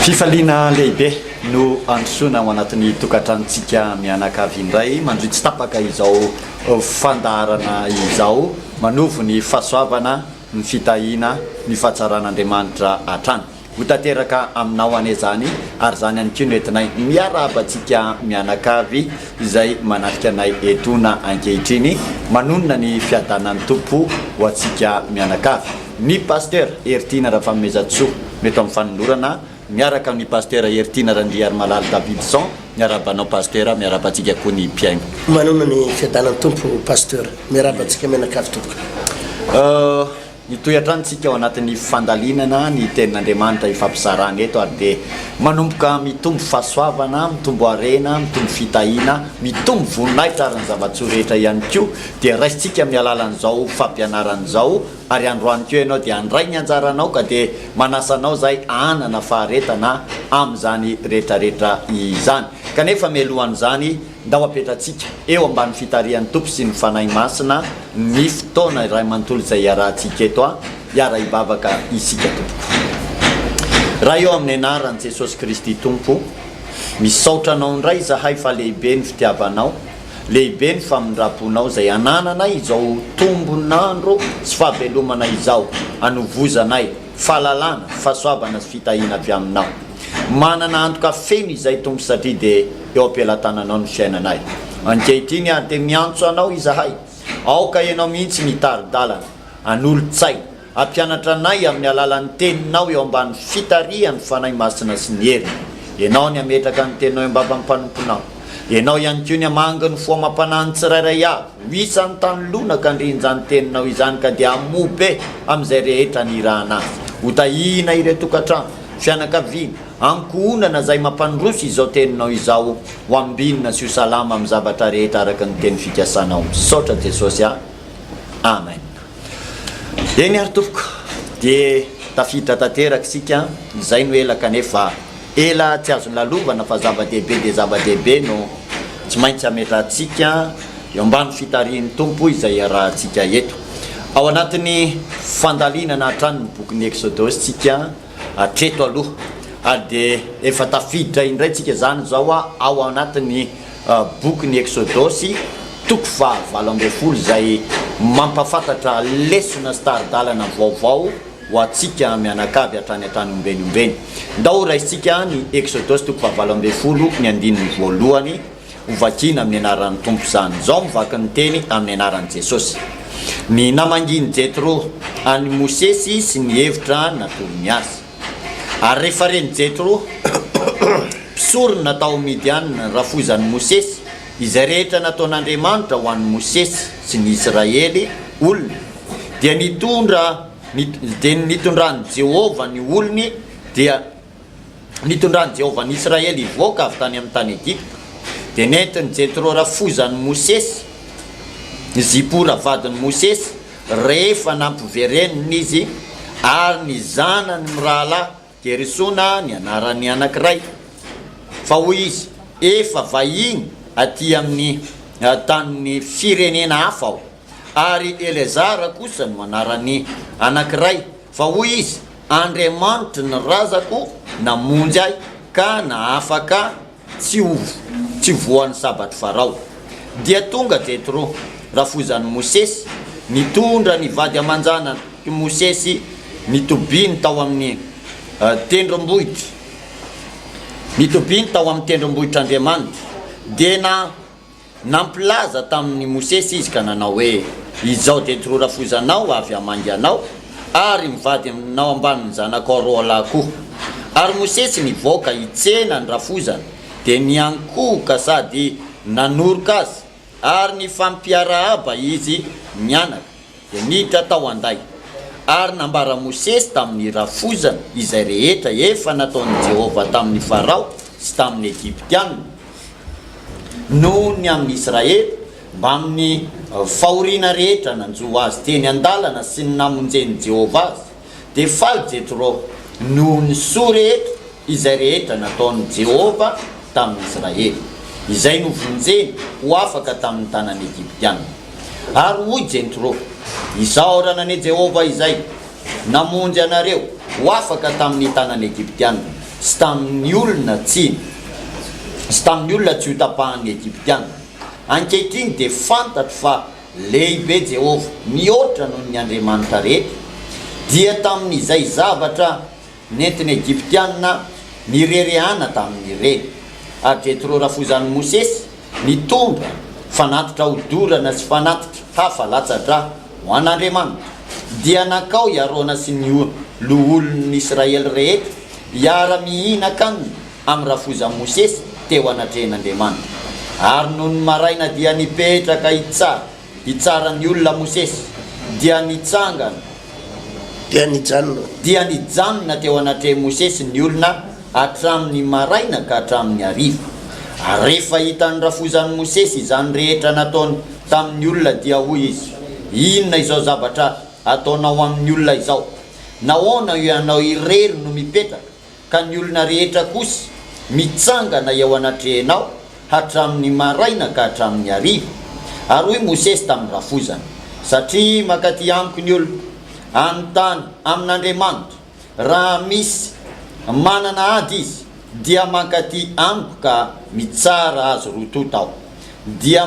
Fifaliana lehibe no androsoana ao anatin'ny tokantranontsika mianakavy indray mandrohy tsy tapaka izao fandaharana izao manovo ny fahasoavana, ny fitahiana, ny fahatsaran'Andriamanitra hatrany. Ho tanteraka aminao anie izany, ary izany ihany koa no entinay miarahaba antsika mianakavy izay manatrika anay etoana ankehitriny, manonona ny fiadanan'ny Tompo ho antsika mianakavy. Ny Pasteur Heritiana Rafanomezantsoa no eto amin'ny fanolorana, miaraka amin'ny Pasteur Heritiana Randriarimalala Davidson, miarahaba anao Pasteur, miarahaba antsika koa ny mpihaino. Manonona ny fiadanan'ny Tompo Pasteur, miarahaba antsika mianakavy tompoko. Mitohy hatrany isika ao anatin'ny fandalinana ny Tenin'Andriamanitra ifampizarana eto ary dia manomboka mitombo fahasoavana, mitombo harena, mitombo fitahiana, mitombo voninahitra ary ny zava-tsoa rehetra ihany koa dia raisintsika amin'ny alalan'izao fampianarana izao ary androany koa ianao dia handray ny anjaranao ka dia manasa anao izahay hanana faharetana amin'izany rehetrarehetra izany. Kanefa mialohan'izany Ndao apetratsika eo ambany fitarihan'ny Tompo sy ny Fanahy Masina ny fotoana iray manontolo izay iarahantsika eto a, hiara-hivavaka isika tompoko. Ray ô amin'ny anaran'i Jesosy Kristy Tompo, misaotra Anao indray izahay fa lehibe ny fitiavanao, lehibe ny famindram-ponao izay anananay izao tombon'andro sy fahavelomana izao hanovozanay fahalalana, fahasoavana sy fitahiana avy Aminao. Manana antoka feno izay Tompo satria dia eo am-pelatananao ny fiainanay. Ankehitriny ary dia miantso Anao izahay, aoka Ianao mihitsy ny hitari-dalana, hanolo-tsaina, hampianatra anay amin'ny alalan'ny Teninao eo ambany fitarihan'ny Fanahy Masina sy ny heriny. Ianao ny hametraka ny Teninao eo am-bavan'ny mpanomponao. Ianao ihany koa ny hamangy ny fo amam-panahin'ny tsirairay avy ho isan'ny tany lonaka andrian'izany Teninao izany ka dia hamoa be amin'izay rehetra nirahana azy. Hotahiana ireo tokantrano, fianakaviana, ankohonana izay mampandroso izao Teninao izao ho ambinina sy ho salama amin'ny zavatra rehetra araka ny teny fikasanao. Misaotra Jesosy a! Amen. Eny ary tompoko, dia tafiditra tanteraka isika, izay no ela kanefa ela tsy azo lalovana fa zava-dehibe dia zava-dehibe no tsy maintsy ametrahantsika eo ambany fitarihin'ny Tompo izay iarahantsika eto. Ao anatin'ny fandalinana hatrany ny bokin'ny Eksodosy tsika hatreto aloha ary dia efa tafiditra indray tsika izany izao ao anatin'ny bokin'ny Eksodosy toko faha 18 izay mampafantatra lesona sy tari-dalana vaovao ho antsika mianakavy hatrany hatrany ombeny ombeny. Ndao ho raisintsika ny Eksodosy toko faha 18 ny andininy voalohany ho vakiana amin'ny anaran'ny Tompo izany. Izao mivaky ny teny amin'ny anaran'i Jesosy. Ny namangian'i Jetro an'i Mosesy sy ny hevitra natolony azy. Ary rehefa ren'i Jetro, mpisorona tao Midiana, rafozan'i Mosesy, izay rehetra nataon'Andriamanitra ho an'i Mosesy sy ny Israely olony, dia nitondra dia nitondran'i Jehovah ny olony dia nitondran'i Jehovah ny Israely hivoaka avy tany amin'ny tany Egypta, dia nentin'i Jetro rafozan'i Mosesy, Zipora vadin'i Mosesy, rehefa nampivereniny izy, ary ny zanany mirahalahy, Gersona ny anaran'ny anankiray, fa hoy izy, Efa vahiny aty amin'ny tanin'ny firenena hafa aho. Ary Eleazara kosa no anaran'ny anankiray, fa hoy izy, Andriamanitry ny razako namonjy ahy ka nahafaka tsy ho tsy voan'ny sabatr'i Farao. Dia tonga Jetro, rafozan'i Mosesy, nitondra ny vady aman-janak'i Mosesy nitobiany tao amin'ny tendrombohitra, nitobiany tao amin'ny tendrombohitr'Andriamanitra. Dia na. Nampilaza tamin' i Mosesy izy ka nanao hoe, Izao Jetro rafozanao avy hamangy anao, ary mivady aminao ambanin' ny zanakao roalahy koa. Ary Mosesy nivoaka hitsena ny rafozany, dia niankohoka sady nanoroka azy, ary nifampiarahaba izy mianaka. Dia niditra tao an-day. Ary nambaran'i Mosesy tamin'ny rafozany izay rehetra efa nataon'i Jehovah tamin'i Farao sy tamin'ny Egyptiana, noho ny amin'i Israely, mbamin'ny fahoriana rehetra nanjo azy teny an-dalana sy ny namonjen'i Jehovah azy. Dia faly Jetro noho ny soa rehetra izay rehetra nataon'i Jehovah tamin'ny Israely, izay novonjeny ho afaka tamin'ny tanan'ny Egyptiana. Ary hoy Jentro, Isaorana anie Jehovah izay namonjy anareo ho afaka tamin'ny tanan'ny Egyptiana. Sy tamin'ny olona tsy sy tamin'ny olona tsy hotapahan'ny Egyptiana. Ankehitriny dia fantatro fa lehibe Jehovah, mihoatra noho ny andriamanitra rehetra, dia tamin'izay zavatra nentin'ny Egyptiana nirerehana tamin'ireny. Ary Jetro rafozan'i Mosesy nitondra fanatitra hodorana sy fanatitra hafa latsa-drà ho an'Andriamanitra. Dia nankao i Arona sy ny loholon'ny Israely rehetra hiara-mihinan-kanina amin'ny rafozan'i Mosesy teo anatrehan'Andriamanitra. Ary nony maraina dia nipetraka hitsara hitsara ny olona Mosesy, dia nitsangana. Dia nijanona. Dia nijanona teo anatrehan'i Mosesy ny olona hatramin'ny maraina ka hatramin'ny hariva. Ary rehefa hitan'ny rafozan'i Mosesy izany rehetra nataony tamin'ny olona, dia hoy izy, Inona izao zavatra ataonao amin'ny olona izao? Nahoana ianao irery no mipetraka, ka ny olona rehetra kosa mitsangana eo anatrehanao hatramin'ny maraina ka hatramin'ny hariva? Ary hoy Mosesy tamin'ny rafozany, Satria mankaty amiko ny olona, hanontany amin'Andriamanitra, raha misy manana ady izy, dia mankaty amiko ka mitsara azy roa tonta aho, dia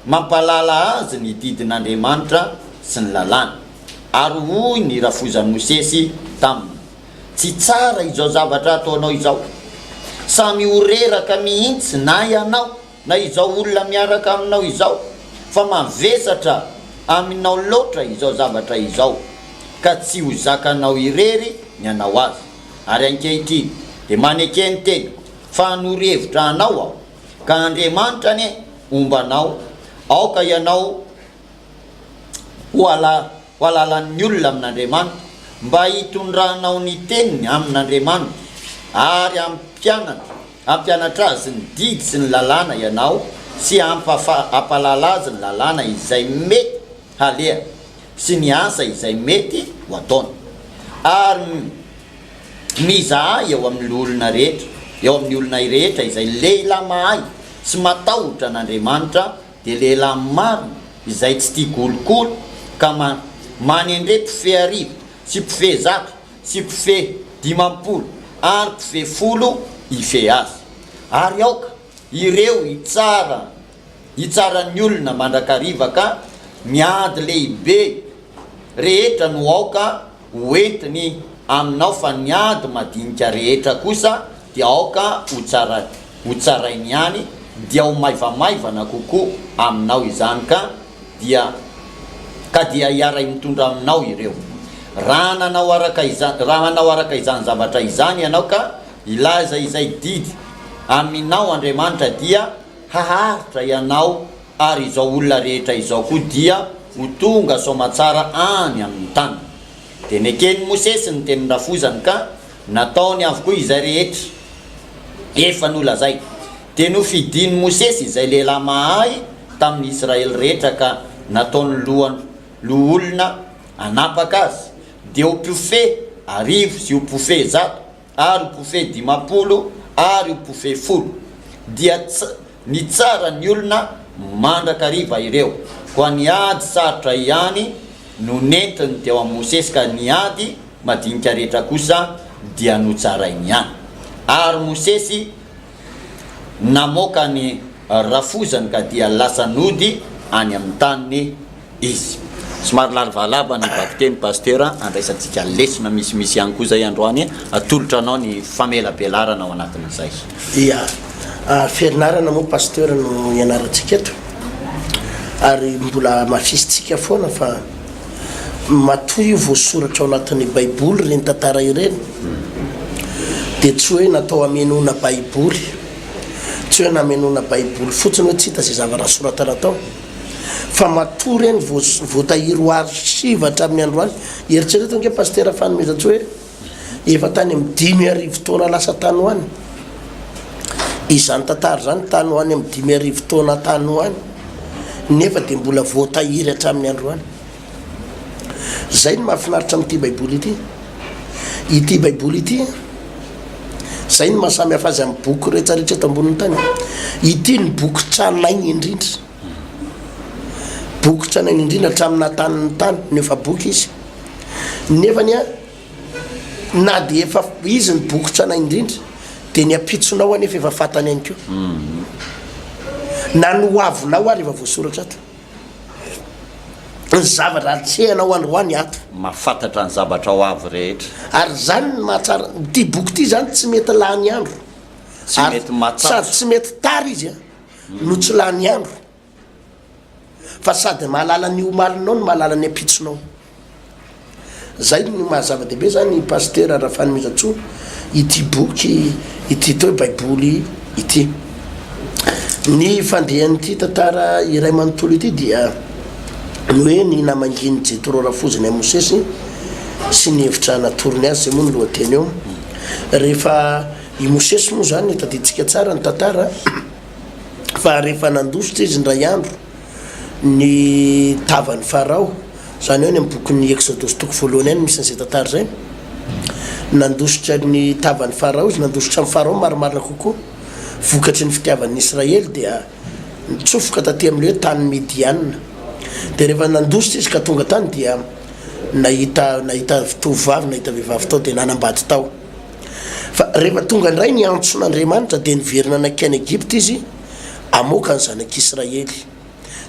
mampahalala azy ny didin'Andriamanitra sy ny lalàny. Ary hoy ny rafozan'i Mosesy taminy, Tsy tsara izao zavatra ataonao izao. Samy ho reraka mihitsy na ianao na izao olona miaraka aminao izao fa mavesatra aminao loatra izao zavatra izao ka tsy ho zakanao irery ny hanao azy. Ary ankehitriny dia maneke ny teniko fa hanoro hevitra anao aho ka Andriamanitra anie homba anao, aoka ianao ho ho alalan'ny olona amin'Andriamanitra, mba hitondranao ny teniny amin'Andriamanitra, ary hampianatra hampianatra azy ny didy sy ny lalàna ianao, sy hampahalala azy ny lalàna izay mety halehany, sy ny asa izay mety ho ataony. Ary mizaha eo amin'ny loholona rehetra, eo amin'ny olona rehetra izay lehilahy mahay sy matahotra an'Andriamanitra, dia lehilahy marina izay tsy tia kolikoly ka manendre mpifehy arivo sy mpifehy zato sy mpifehy 50 ary mpifehy folo hifehy azy. Ary aoka ireo hitsara hitsara ny olona mandrakariva ka ny ady lehibe rehetra no aoka ho entiny aminao fa ny ady madinika rehetra kosa dia aoka ho tsara ho tsarainy ihany dia ho maivamaivana kokoa aminao izany ka dia ka dia hiara-mitondra aminao ireo. Raha nanao araka izany raha manao araka izany zavatra izany ianao ka hilaza izay didy aminao Andriamanitra dia haharitra ianao ary izao olona rehetra izao koa dia ho tonga soamatsara any amin'ny tany. Dia neken'i Mosesy ny tenin-drafozany ka nataony avokoa izay rehetra efa nolazainy. Dia nofidin'i Mosesy izay lehilahy mahay tamin'ny Israely rehetra ka nataony lohan loholona hanapaka azy, dia ho mpifehy arivo sy ho mpifehy zato ary ho mpifehy 50 ary ho mpifehy folo. Dia nitsara ny olona mandrakariva ireo. Koa ny ady sarotra ihany no nentiny teo amin'i Mosesy, ka ny ady madinika rehetra kosa dia notsarainy ihany. Ary Mosesy namoaka ny rafozany ka dia lasa nody any amin'ny taniny izy. Somary lalivalava ny vakiteny Pasteur, andraisantsika lesona misimisy ihany koa izay androany, atolotra anao ny famelabelarana ao anatin'izay. Ia, fianarana moa Pasteur no ianarantsika eto, ary mbola hamafisintsika foana fa matoa io voasoratra ao anatin'ny baiboly ireny tantara ireny dia tsy hoe natao hamenoana baiboly, tsy hoe namenoana baiboly fotsiny hoe tsy hita izay zavatra soratana tao. Fa matoa ireny voatahiry ho archive hatramin'ny androany. Eritrereto ange Pasitera Fanomezantsoa hoe efa tany amin'ny 5000 taona lasa tany ho any izany tantara izany, tany ho any amin'ny 5000 taona tany ho any, nefa dia mbola voatahiry hatramin'ny androany. Izay no mahafinaritra amin'ity Baiboly ity. Ity Baiboly ity, izay no mahasamihafa azy amin'ny boky rehetrarehetra eto ambonin'ny tany. Ity no boky tranainy indrindra. Boky tranainy indrindra hatramin'ny naha-tany ny tany no efa boky izy. Nefany an, Na dia efa izy ny boky tranainy indrindra dia ny ampitsonao anefa efa fantany ihany koa. Na ny ho avinao ary efa voasoratra ato. Ny zavatra atrehanao androany ato. Mahafantatra ny zavatra ho avy rehetra. Ary izany no mahatsara, ity boky ity izany tsy mety lany andro. Tsy mety matsatso. Sady tsy mety tara izy an, no tsy lany andro. Fa sady mahalala ny omalinao no mahalala ny ampitsonao. Zay no maha zava-dehibe zany Pasitera Rafanomezantsoa ity boky ity atao hoe baiboly ity. Ny fandehan'ity tantara iray manontolo ity dia ny hoe ny namangian'i Jetro rafozany an'i Mosesy sy ny hevitra natorony azy, zay moa ny lohateny eo. Rehefa i Mosesy moa zany tadidintsika tsara ny tantara fa rehefa nandositra izy indray andro ny tavan'i Farao, izany hoe any amin'ny bokin'ny Eksodosy toko voalohany any misy an'izay tantara izay, nandositra ny tavan'i Farao izy, nandositra an'i Farao marimarina kokoa, vokatry ny fitiavan'ny Israely dia nitsofoka taty amin'ilay hoe tany Midiana. Dia rehefa nandositra izy ka tonga tany dia nahita nahita tovovavy, nahita vehivavy tao dia nanambady tao. Fa rehefa tonga indray ny antson'Andriamanitra dia niverina nankany Egypta izy hamoaka ny zanak'Israely.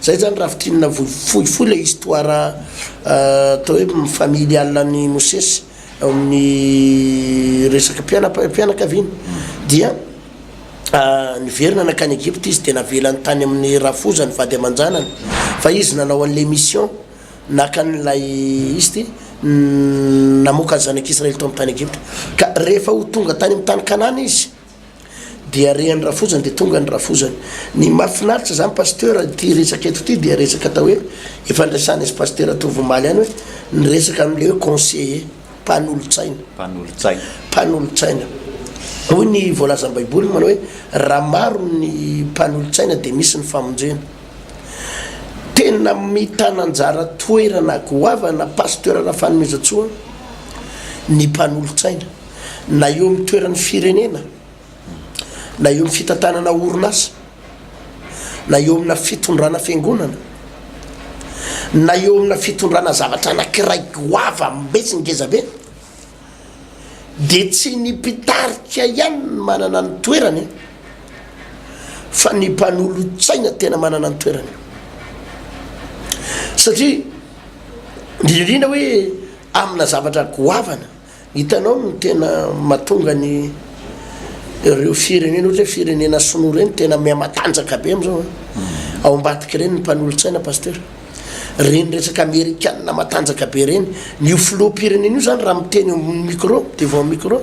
Zay zany raha fintinina fohifohy ilay histoire atao hoe familiale an'i Mosesy ao amin'ny resaka mpianakaviana. Dia niverina nankany Egypta izy dia navelany tany amin'ny rafozany vady aman-janany fa izy nanao an'ilay mission naka an'ilay izy ity namoaka ny zanak'Israely tao amin'ny tany Egypta. Ka rehefa ho tonga tany amin'ny tany Kanana izy dia rehan'ny rafozany dia tonga ny rafozany. Ny mahafinaritra zany pasteur ity resaka eto ity dia resaka atao hoe efa niresahana izy pasteur Tovo omaly ihany hoe ny resaka amin'ilay hoe conseiller, mpanolotsaina. Mpanolotsaina. Mpanolotsaina. Hoy ny voalazan'ny baiboly manao hoe raha maro ny mpanolotsaina dia misy ny famonjena. Tena mitana anjara toerana goavana pasteur Rafanomezantsoa ny mpanolotsaina. na eo amin'ny toeran'ny firenena, na eo amin'ny fitantanana orinasa, na eo amina fitondrana fiangonana, na eo amina fitondrana zavatra anankiray goavam-be sy ngeza be, dia tsy ny mpitarika ihany no manana ny toerany fa ny mpanolotsaina tena manana ny toerany. Satria indrindra indrindra hoe amina zavatra goavana Hitanao no tena mahatonga ny ireo firenena ohatra hoe firenena sinoa ireny tena mihamatanjaka be amizao an. Ao ambadika ireny ny mpanolotsaina pasteur. Ireny resaka amerikana matanjaka be ireny. Ny io filoham-pirenena io zany raha miteny eo amin'ny micro, devant micro,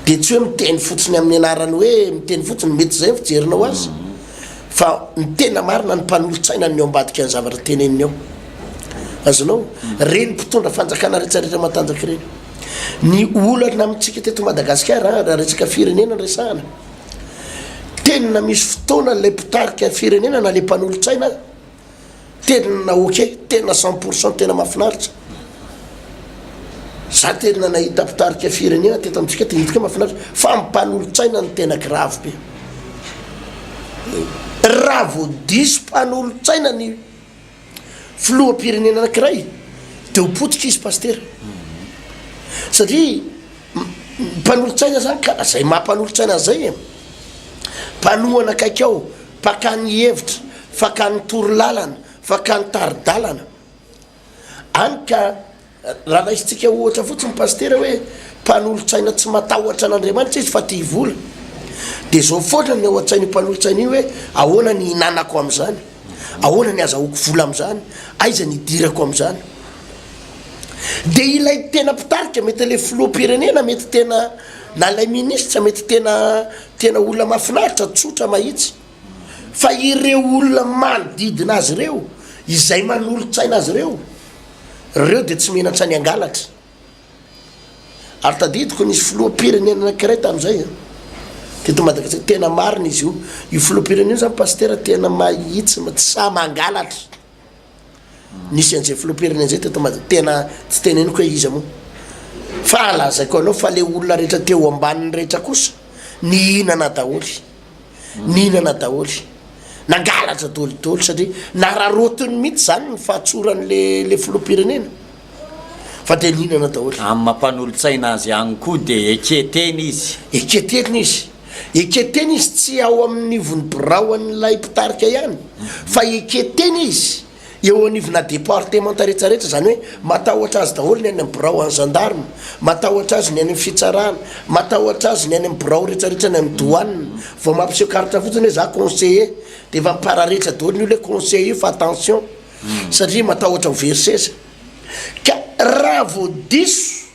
dia tsy hoe miteny fotsiny amin'ny anarany hoe miteny fotsiny, mety izay ny fijerinao azy. Fa ny tena marina ny mpanolotsaina ny ao ambadika ny zavatra teneniny ao. Azonao? Reny mpitondra fanjakana rehetra rehetra matanjaka ireny. Ny olana amintsika teto Madagasikara raha resaka firenena no resahana, tena misy fotoana ilay mpitarika firenena na ilay mpanolotsaina Tena ok, tena cent pour cent tena mahafinaritra. Za tena nahita mpitarika firenena teto amintsika tena hitako hoe mahafinaritra fa ny mpanolotsaina no tena grave be. Raha vao diso mpanolotsaina ny filoham-pirenena anankiray de ho potika izy pasitera. Satria mpanolotsaina zany ka zay maha mpanolotsaina an'izay e. Mpanohana akaiky ao. Fakany hevitra, fakany torolalana, fakany tari-dalana. Any ka raha raisintsika ohatra fotsiny Pasitera hoe mpanolotsaina tsy matahotra an'Andriamanitra izy fa tia vola. Dia izao foana ny ao an-tsain'io mpanolotsaina io hoe ahoana ny hihinanako amin'izany? Ahoana ny azahoako vola amin'izany? Aiza ny hidirako amin'izany? Dia ilay tena mpitarika, mety ilay filoham-pirenena, mety tena na ilay minisitra, mety tena tena olona mahafinaritra, tsotra, mahitsy. Fa ireo olona manodidina azy ireo, izay manolo-tsaina azy ireo, ireo dia tsy menatra ny hangalatra. Ary tadidiko nisy filoham-pirenena anankiray tamin'izay an, teto Madagasikara, tena marina izy io. Io filoham-pirenena io zany pasitera tena mahitsy, tsy sahy mangalatra. Nisy an'izay filoham-pirenena izay teto Mada, tena tsy teneniko hoe iza moa. Fa lazaiko anao fa le olona rehetra teo ambaniny rehetra kosa nihinana daholo. Nihinana daholo. Nangalatra daholo satria nararaotiny mihitsy zany ny fahatsoran'le le filoham-pirenena. Fa dia nihinana daholo. Amin'ny maha mpanolotsaina azy ihany koa dia eke-teny izy. Eke-teny izy. Eke-teny izy tsy ao amin'ny ivon'ny birao an'ilay mpitarika ihany fa eke-teny izy eo anivona departemanta rehetrarehetra, izany hoe matahotra azy daholo ny any amin'ny birao an'ny gendarme, matahotra azy ny any amin'ny fitsarana, matahotra azy ny any amin'ny birao rehetrarehetra any amin'ny douane, vao mampiseho carte fotsiny hoe za conseiller dia efa mipararetra daholo ny olona hoe conseiller io fa attention satria matahotra ho very seza. Ka raha vao diso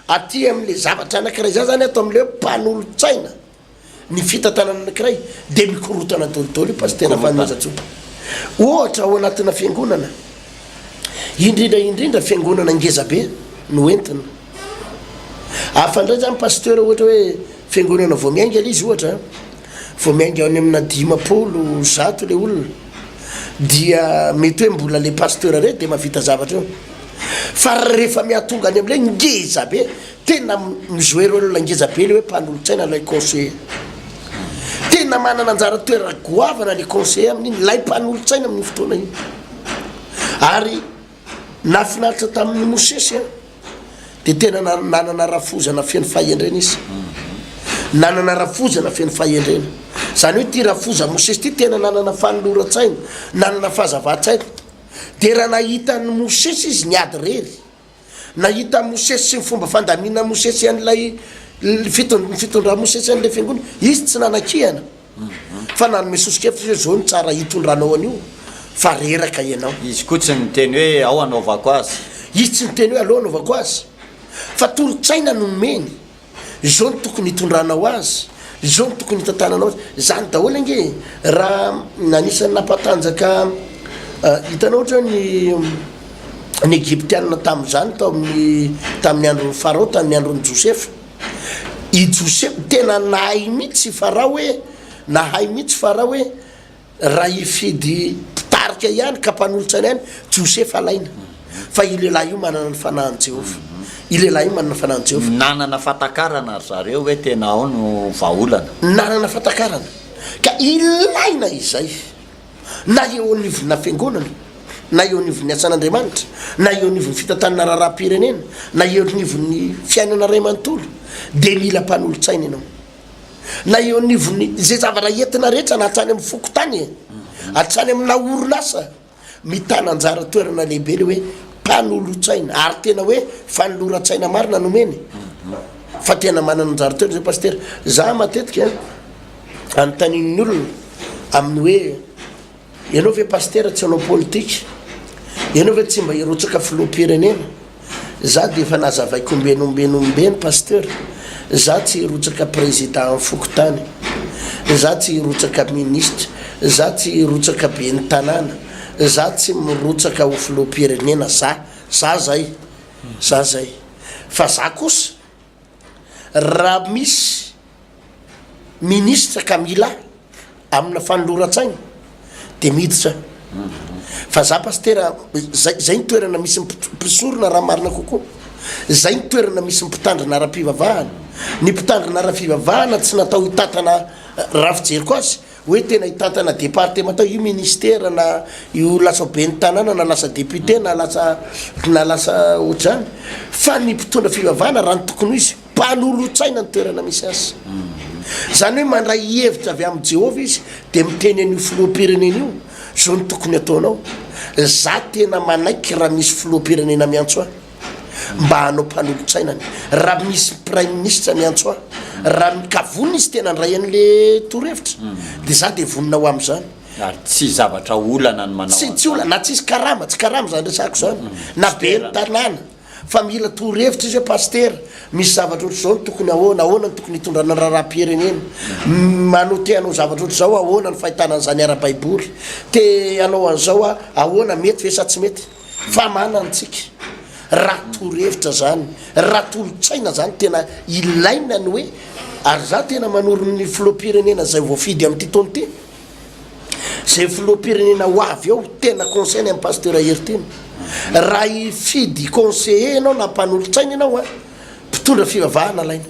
aty amin'ilay zavatra anankiray izany zany ato amin'ilay hoe mpanolotsaina ny fitantanana anankiray dia mikorotana dolidoly io pasitera Fanomezantsoa. Ohatra ao anatina fiangonana, indrindra indrindra fiangonana ngeza be no entina. Hafa indray zany pasteur ohatra hoe fiangonana vao miainga ilay izy ohatra, vao miainga any amina 50, 100 ilay olona dia mety hoe mbola le pasteur irery dia mahavita zavatra eo. Fa rehefa mihatonga any amin'ilay ngeza be, tena mi-jouer rôle ngeza be ilay hoe mpanolotsaina ilay conseiller. Tena manana anjara toerana goavana ilay conseiller amin'iny, ilay mpanolotsaina amin'iny fotoana iny. Ary nahafinaritra tamin'i Mosesy an, dia tena nanana rafozana feno fahendrena izy. Nanana rafozana feno fahendrena. Izany hoe ity rafoza Mosesy ity tena nanana fanoloran-tsaina, nanana fahazavan-tsaina. Dia raha nahita an'i Mosesy izy niady irery, nahita an'i Mosesy sy ny fomba fandaminan'i Mosesy an'ilay ny fitondran'i Mosesy an'ilay fiangonana, izy tsy nanakihana fa nanome soso-kevitra izy hoe izao no tsara hitondranao an'io fa reraka ianao. Izy koa tsy niteny hoe ao hanaovako azy. Izy tsy niteny hoe aleo hanaovako azy fa tolo-tsaina no nomeny. Izao no tokony hitondranao azy, izao no tokony hitantananao azy, izany daholo ange e! Raha anisan'ny nampatanjaka, hitanao ohatra hoe ny ny Egyptiana tamin'izany tao amin'ny tamin'ny andron'ny Farao, tamin'ny andron'i Josefa, i Josefa tena nahay mihitsy i Farao hoe, nahay mihitsy Farao hoe Raha hifidy mpitarika ihany ka mpanolotsaina ihany, Josefa alaina. Fa io lehilahy io manana ny fanahin'i Jehovah. Io lehilahy io manana ny fanahin'i Jehovah. Nanana fahatakarana ry zareo hoe tena ao no vahaolana. Nanana fahatakarana. Ka ilaina izay. Na eo anivonà fiangonana, na eo anivon'ny asan'Andriamanitra, na eo anivon'ny fitantanana raharaham-pirenena, na eo anivon'ny fiainana iray manontolo, dia mila mpanolotsaina ianao. na eo anivon'ny izay zavatra entina rehetra na hatrany amin'ny fokontany e, hatrany amina orinasa, mitana anjara toerana lehibe le hoe mpanolotsaina ary tena hoe fanoloran-tsaina marina nomeny fa tena manana anjara toerana zay pasitera. Za matetika anontanian'ny olona amin'ny hoe Ianao ve Pasitera tsy hanao politika? Ianao ve tsy mba hirotsaka filoham-pirenena? Za dia efa nazavaiko ombeny ombeny ombeny Pasteur, za tsy hirotsaka président fokontany, za tsy hirotsaka ministre, za tsy hirotsaka ben'ny tanàna, za tsy mirotsaka ho filoham-pirenena za, za zay, za zay. Fa za kosa raha misy ministre ka mila ahy amina fanoloran-tsaina de miditra fa za pastera zay zay ny toerana misy mpisorona raha marina kokoa zay ny toerana misy mpitandrina ara-pivavahana ny mpitandrina ara-fivavahana tsy natao hitatana raha fijeriko azy hoe tena hitantana departemanta io ministera na io lasa ben'ny tanàna na lasa député na lasa na lasa ohatr'izany fa ny mpitondra fivavahana raha ny tokony ho izy mpanolotsaina ny toerana misy azy zany hoe mandray hevitra avy amin'i Jehovah izy dia miteny an'io filoham-pirenena io zao ny tokony ataonao za tena manaiky raha misy filoham-pirenena miantso ahy mba hanao mpanolotsainany, raha misy praiminisitra miantso ahy, raha ka vonona izy tena handray an'le torohevitra de za de vonona ho amin'izany. Ary tsy zavatra olana ny manao Tsy tsy olana, na tsisy karama, tsy karama zany resahako zany, na ben'ny tanàna, fa mila torohevitra izy hoe pasitera, misy zavatra ohatr'izao no tokony ahoana, ahoana no tokony hitondrana ny raharaham-pirenena, manao te hanao zavatra ohatr'izao ahoana ny fahitana an'izany ara-baiboly, te hanao an'izao aho, ahoana mety ve sa tsy mety. Fa manana antsika. Raha torohevitra zany, raha tolo-tsaina zany tena ilaina ny hoe, ary za tena manoro ny filoham-pirenena zay voafidy amin'ity taona ity, zay filoham-pirenena ho avy eo, tena conseil ny an'i Pasteur Heritiana, raha hifidy conseiller ianao na mpanolotsaina ianao an, mpitondra fivavahana alaina.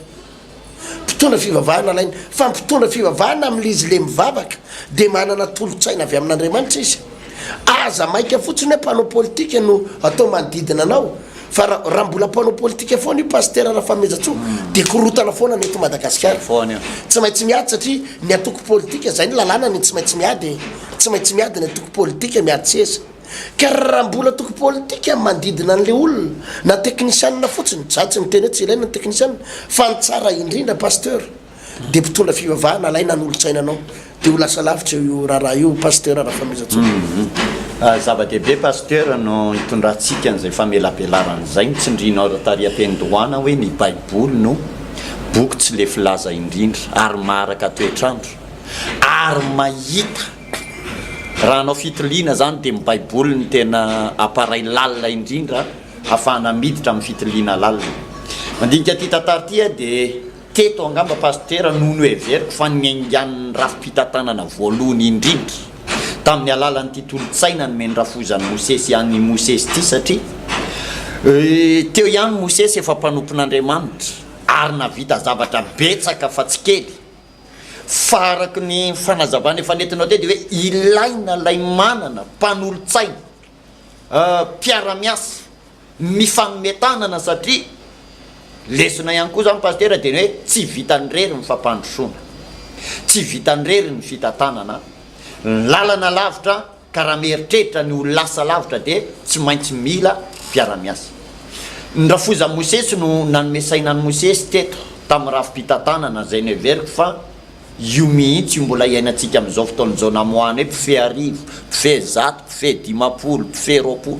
Mpitondra fivavahana alaina. Fa mpitondra fivavahana amin'ilay izy le mivavaka dia manana tolo-tsaina avy amin'Andriamanitra izy. Aza maika fotsiny hoe mpanao politika no atao manodidina anao. Fa ra raha mbola mpanao politika foana io Pasitera Rafanomezantsoa dia korontana foana ny eto Madagasikara. Foana io. Tsy maintsy miady satria ny antoko politika zay ny lalàna ny tsy maintsy miady e. Tsy maintsy miady ny antoko politika miady seza. Ka raha mbola antoko politika manodidina an'le olona na teknisianina fotsiny, za tsy miteny hoe tsy ilaina ny teknisianina fa ny tsara indrindra Pasteur dia mpitondra fivavahana alaina hanolotsaina anao dia ho lasa lavitra io raharaha io Pasteur Rafanomezantsoa. Zava-dehibe Pasteur no hitondrantsika an'izay famelabelarana izay, ny tsindrinao tary am-piandohana hoe ny baiboly no boky tsy lefy laza indrindra ary maharaka toetr'andro ary mahita raha hanao fitiliana izany dia ny baiboly no tena appareil lalina indrindra ahafahana miditra amin'ny fitiliana lalina. Mandinika ity tantara ity aho dia Teto angamba Pasitera no noheveriko fa niaingan'ny rafi-pitantanana voalohany indrindra tamin'ny alalan'ity tolo-tsaina nomen'ny rafozan'i Mosesy an'i Mosesy ity satria teo ihany Mosesy efa mpanompon'Andriamanitra ary nahavita zavatra betsaka fa tsy kely fa araka ny fanazavana efa nentinao teo dia hoe ilaina ilay manana mpanolotsaina mpiara-miasa mifanome tanana satria lesona ihany koa zany Pasitera dia ny hoe tsy vitan'ny irery ny fampandrosoana, tsy vitan'ny irery ny fitantanana, ny lalana lavitra ka raha mieritreritra ny ho lasa lavitra dia tsy maintsy mila mpiara-miasa. Ny rafozan'i Mosesy no nanome saina an'i Mosesy teto tamin'ny rafi-pitantanana izay noheveriko fa Io mihitsy io mbola iainantsika amin'izao fotoana izao namoahana hoe mpifehy arivo, mpifehy zato, mpifehy 50, mpifehy 20.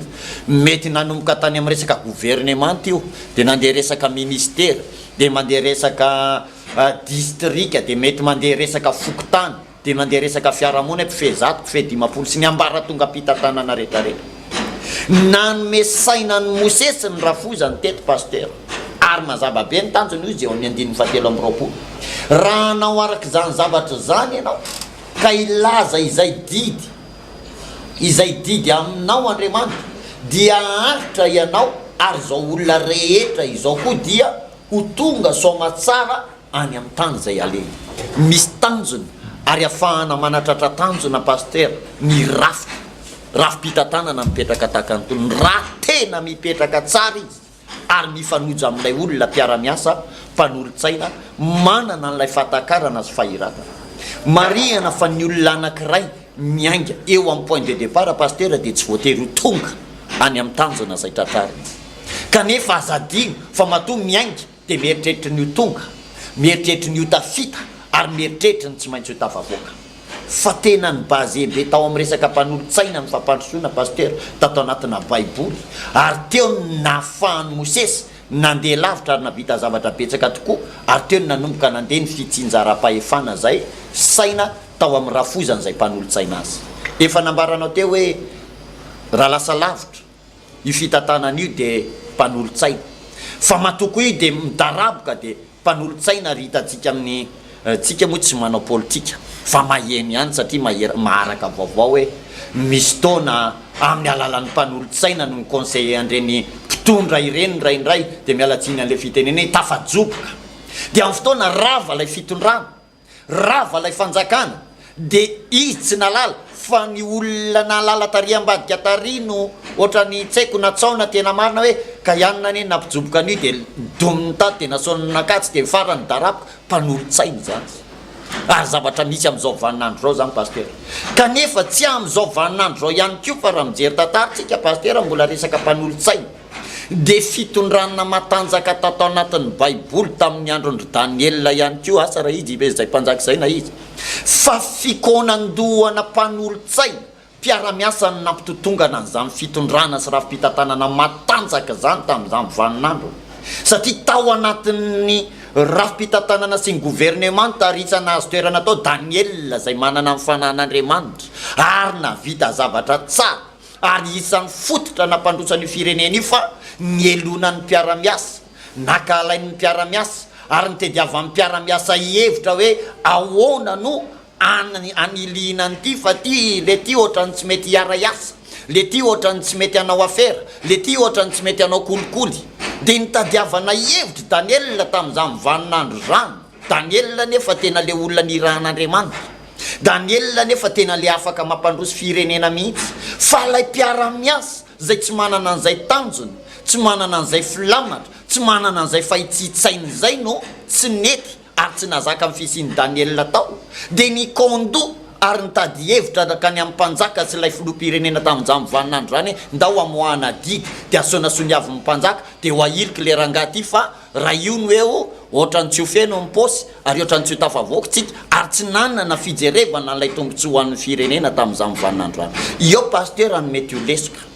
Mety nanomboka tany amin'ny resaka governemanta io, dia nandeha resaka ministera, dia mandeha resaka distrika, dia mety mandeha resaka fokontany, dia mandeha resaka fiarahamonina hoe mpifehy zato, mpifehy 50 sy ny ambaratongam-pitantanana rehetrarehetra. Nanome saina an'i Mosesy ny rafozany teto Pasitera. Ary mazava be ny tanjony hoy izy eo amin'ny andininy fahatelo amby 20. Raha hanao araka izany zavatra izany ianao, ka hilaza izay didy izay didy aminao Andriamanitra, dia haharitra ianao ary izao olona rehetra izao koa dia ho tonga soamatsara any amin'ny tany izay alehany. Misy tanjona ary afahana manatratra tanjona Pasitera ny rafitra, rafi-pitantanana mipetraka tahaka an'itony. Raha tena mipetraka tsara izy ary mifanojo amin'ilay olona mpiara-miasa, mpanolotsaina, manana an'ilay fahatakarana sy fahiratana. Marihana fa ny olona anankiray miainga eo amin'ny point de départ Pasitera dia tsy voatery ho tonga any amin'ny tanjona izay tratrariny. Kanefa aza adino fa matoa miainga dia mieritreritra ny ho tonga, mieritreritra ny ho tafita ary mieritreritra ny tsy maintsy ho tafavoaka. Fa tena ni basé be tao amin'ny resaka mpanolotsaina ny fampandrosoana Pasteur tato anatina baiboly ary teo no nahafahan'i Mosesy nandeha lavitra ary nahavita zavatra betsaka tokoa ary teo no nanomboka nandeha ny fitsinjaram-pahefana izay saina tao amin'ny rafozany izay mpanolotsaina azy. Efa nambaranao teo hoe raha lasa lavitra. Io fitantanana io dia mpanolotsaina. Fa matoa koa io dia midaraboka dia mpanolotsaina ary hitantsika amin'ny tsika moa tsy manao politika fa maheno ihany satria mahery maharaka vaovao hoe misy taona amin'ny alalan'ny mpanolotsaina no mi-conseiller an'ireny mpitondra ireny indraindray dia miala tsiny an'ilay fitenenana hoe tafajoboka dia amin'ny fotoana rava ilay fitondrana Rava ilay fanjakana dia izy tsy nahalala fa ny olona nahalala tary ambadika tary no ohatrany tsy haiko na tsaona tena marina hoe ka ianona anie nampijoboka an'io dia nidominy tato dia nasaony nakatsy dia farany daraboka mpanolotsaina izany ary zavatra misy amin'izao vaninandro izao izany pasitera kanefa tsy amin'izao vaninandro izao ihany koa fa raha mijery tantara tsika pasitera mbola resaka mpanolotsaina Dia fitondrana matanjaka tato anatin'ny Baiboly tamin'ny andron-dry Daniela ihany koa, asa raha izy izay mpanjaka izay na iza, fa fikaonandohana mpanolotsaina, mpiara-miasa no nampitotongana an'izany fitondrana sy rafi-pitantanana matanjaka izany tamin'izany vaninandro, satria tao anatin'ny rafi-pitantanana sy ny governemanta ary isan'ny nahazo toerana tao Daniela izay manana ny fanahin'Andriamanitra ary nahavita zavatra tsara. ary isan'ny fototra nampandroso an'io firenena io fa nielonan'ny mpiara-miasa, nankahalain'ny mpiara-miasa ary nitediavan'ny mpiara-miasa hevitra hoe ahoana no anilihina an'ity fa ty le ty ohatran'ny tsy mety hiara-hiasa, le ty ohatran'ny tsy mety hanao afera, le ty ohatran'ny tsy mety hanao kolikoly. Dia nitadiavana hevitra i Daniela tamin'izany vaninandro izany. Daniela anefa tena le olona nirahan'Andriamanitra. Daniela anefa tena le afaka mampandroso firenena mihitsy. Fa ilay mpiara-miasa izay tsy manana an'izay tanjona, tsy manana an'izay filamatra, tsy manana an'izay fahitsin-tsaina izay no tsy nety ary tsy nahazaka ny fisian'i Daniela tao, dia nikaon-doha ary nitady hevitra nankany amin'ny mpanjaka sy ilay filoham-pirenena tamin'izany vaninandro izany hoe ndao hamoahana didy, dia asonasoniavin'ny mpanjaka, dia ho ahiliky ilay rangahy ity fa raha io no eo, ohatran'ny tsy ho feno ny paosy ary ohatran'ny tsy ho tafavoaka tsika, ary tsy nanana fijerevana an'ilay tombontsoa ho an'ny firenena tamin'izany vaninandro izany. Eo Pasteur no mety ho lesoka.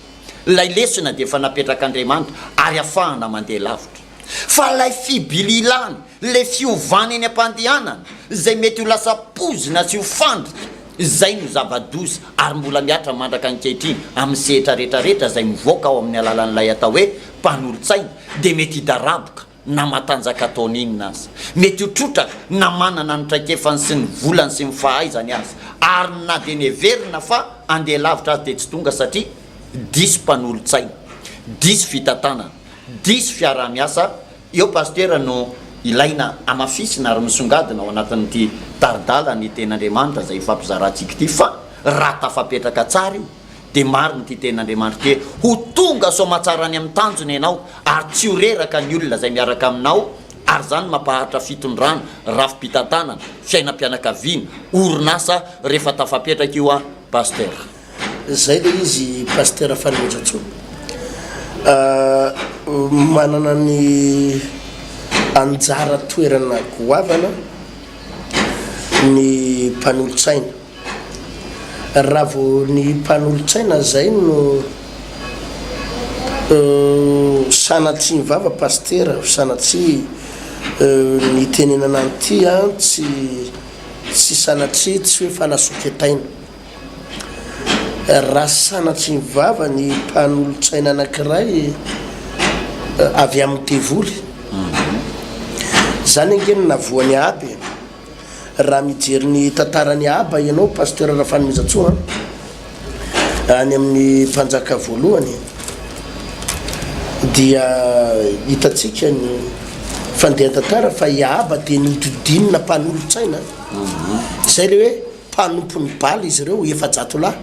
Ilay lesona dia efa napetrak'Andriamanitra ary afahana mandeha lavitra. Fa ilay fibililana, ilay fiovana eny am-pandehanana, izay mety ho lasa poizina sy ho fandrika, izay no zava-doza ary mbola mihatra mandraka ankehitriny amin'ny sehatra rehetra rehetra izay mivoaka ao amin'ny alalan'ilay atao hoe mpanolotsaina dia mety hidaraboka na matanjaka ataony inona aza. Mety ho trotraka na manana ny traikefany sy ny volany sy ny fahaizany aza. Ary na dia neverina fa handeha lavitra aza dia tsy tonga satria diso mpanolotsaina, diso fitantanana, diso fiaraha-miasa. Eo Pasitera no ilaina hamafisina ary misongadina ao anatin'ity tari-dalan'ny Tenin'Andriamanitra izay ifampizarantsika ity fa raha tafapetraka tsara io dia marina ity tenin'Andriamanitra ity hoe, ho tonga soamatsara any amin'ny tanjona ianao, ary tsy ho reraka ny olona izay miaraka aminao, ary izany mampaharitra fitondrana, rafi-pitantanana, fiainam-pianakaviana, orinasa rehefa tafapetraka io an Pasteur. Zay le izy Pasteur Fanomezantsoa. Manana ny anjara toerana goavana ny mpanolotsaina. Raha vao ny mpanolotsaina zay no sanatria ny vava pasitera, sanatria ny itenenana an'ity an, tsy tsy sanatria tsy hoe fanasoketaina. Raha sanatria ny vava ny mpanolotsaina anankiray avy amin'ny devoly, zany ange no navoan'i Ahaba e. Raha mijery ny tantaran'i Ahaba ianao Pasteur Rafanomezantsoa an, any amin'ny mpanjaka voalohany dia hitantsika ny fandehan-tantara fa i Ahaba dia nodidinina mpanolotsaina, izay le hoe mpanompon'i Bala izy ireo 400 lahy,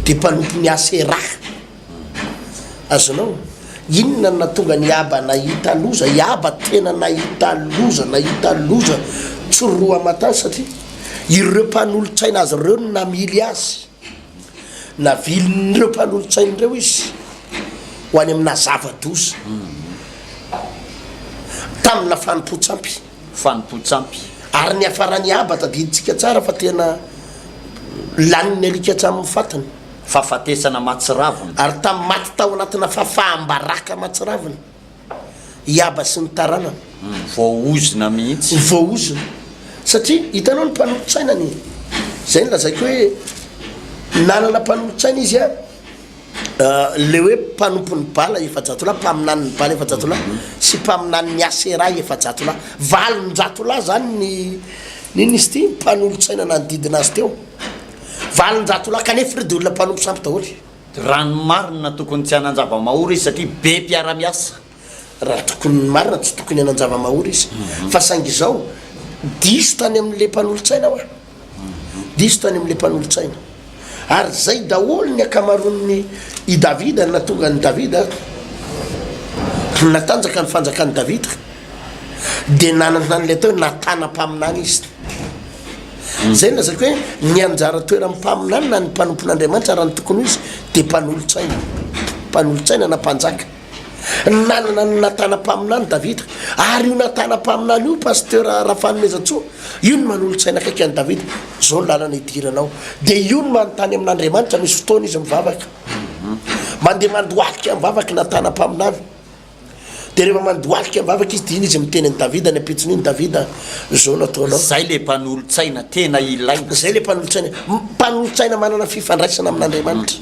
dia mpanompon'i Aseraha. Azonao? Inona no nahatonga an'i Ahaba nahita loza? I Ahaba tena nahita loza, nahita loza tsy roa aman-tany satria ireo mpanolotsaina azy ireo no namily azy. Navilin'ireo mpanolotsaina ireo izy ho any amina zava-doza, tamina fanompoan-tsampy. Fanompoan-tsampy. Ary niafaran'i Ahaba, tadidintsika tsara fa tena lanin'ny alika hatramin'ny fatiny. Fahafatesana mahatsiravina. Ary tamin'ny maty tao anatina fahafaham-baraka mahatsiravina i Aba sy ny taranany. Voaozona mihitsy. Voaozona. Satria hitanao ny mpanolotsainany, izay no lazaiko hoe nanana mpanolotsaina izy an, le hoe mpanompon'i Bala 400 lahy, mpaminanin'i Bala 400 lahy sy mpaminanin'i Asera 400 lahy. 800 lahy izany ny, n'inona izy ity, mpanolotsaina nanodidina azy teo. 800 lahy kanefa ireo dia olona mpanompo sampy daholo. Raha ny marina tokony tsy hanan-java-mahory izy satria be mpiara-miasa. Raha tokony ny marina tsy tokony hanan-java-mahory izy fa saingy izao diso tany amin'ilay mpanolotsaina hoa. Diso tany amin'ilay mpanolotsaina. Ary zay daholo ny ankamaroan'ny i Davida ny nahatonga an'i Davida natanjaka ny fanjakan'i Davida dia nanana an'ilay atao hoe Natana mpaminany izy. Izay no lazaiko hoe ny anjara toeran'ny mpaminany na ny mpanompon'Andriamanitra raha ny tokony ho izy dia mpanolotsaina, mpanolotsaina na mpanjaka. Nanana an'i Natana mpaminany Davida, ary io Natana mpaminany io Pasteur Rafanomezantsoa, io no manolotsaina akaiky an'i Davida, izao ny lalana idiranao. Dia io no manontany amin'Andriamanitra, misy fotoana izy mivavaka. Mandeha mandohalika mivavaka i Natana mpaminany. Dia rehefa mandohalika mivavaka izy, dia iny izy miteny an'i Davida ny ampitsony iny, Davida, izao no ataonao. Izay ilay mpanolotsaina tena ilaina. Izay ilay mpanolotsaina. Mpanolotsaina manana fifandraisana amin'Andriamanitra.